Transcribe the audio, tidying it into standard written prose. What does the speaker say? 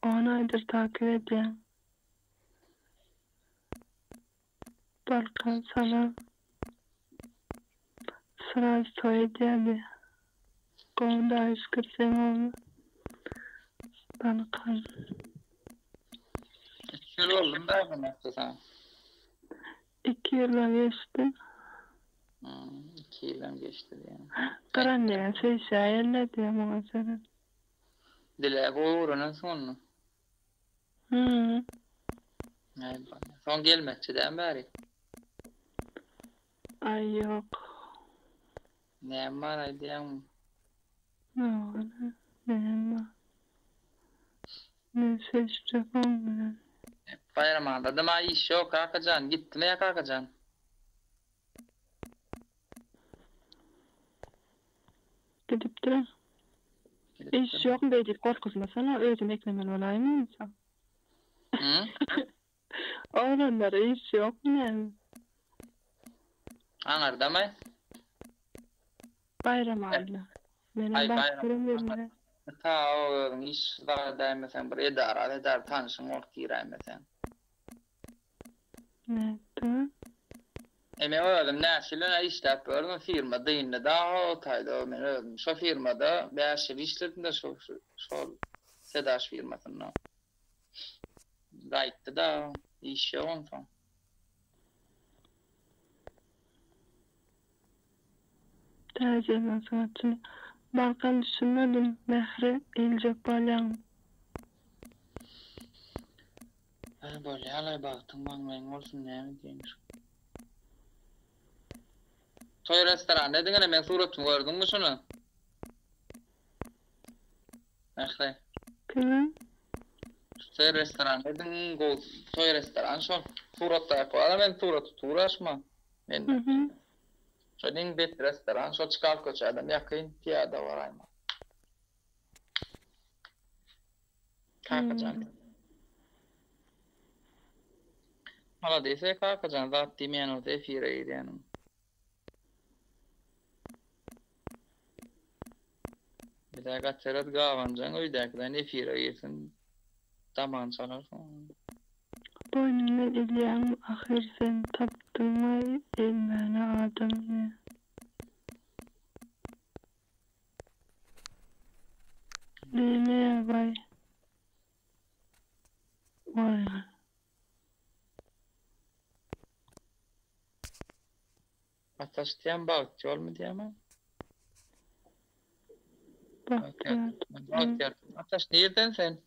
On aýdyr takyp edýän. Balkan salam. Sraz toý edýädi. Gowy daýy şükür sen gowmy. Balkan. Üç ýyl boldumy bärden äkde saňa? Iki ýyldan geçdi. Iki ýyldan geçdi diýýäň. Gyran diýýän söýşäýeli diýýän muňa seret. Dile gowy öwrenensiň onda. Hü. Aý bolýa. Soň gelmekçi dämi bäri? Aý ýok. Näme bar aýdýaňmy? Ýok ene. Näme bar. Men söýüşjek oň bilen. Baýramanda dyma iş ýok Kakajan. Gitdimi ýa Kakajan? Gidipdir. Iş ýokmy beý diýip gorkuzmasana, özüm eklemeli bolaýmy onsoň? Oglanlara iş ýokmy näme? Aňyrdamy? Baýramalla. Menem baryp görem. Ta o özüň iş zat edäýmeseň bir edara edara tanşyň bolup giräýmeseň. Nätdi? E men özüm näçe ýyl ine işläp ýörün firma dyndy da o taýda men özüm şo firmada bäş ýyl işledim de şo şol Sedaş firmasynda. Gaýtdy da iş ýok onsoň. Täze ýyldan soň Balkan düşünmedim Mähri iljek bolýaň. Aý bolýalaý bagtyň maňlaýyň bolsun näme diýeýin şu. Toý restoranda ediň ene meň suratymy gördüňmi şuny? Mähri. Kimi? Şu toý restoranda ediň gowy toý restoran şol. Suratdaky bar men suraty turaşma. Men. Şol iň bet restoran şol çykal köçäden ýakyn pyýada baraýma. Kakajan. Malades ey Kakajan zat diýmeýän bolsa efire girýäniň. Bizä gaçarat gabanjaň öýdäkiden efire girsin damagyny çalarsyň. Boýnuna ilýäň ahyr sen tapdyňmaý elmäne adamyny. Näme waý. Waý. Ataş diýen bagt ýolmy diýýämi? Bagtyýar. Bagtyýar. Ataş nirden sen?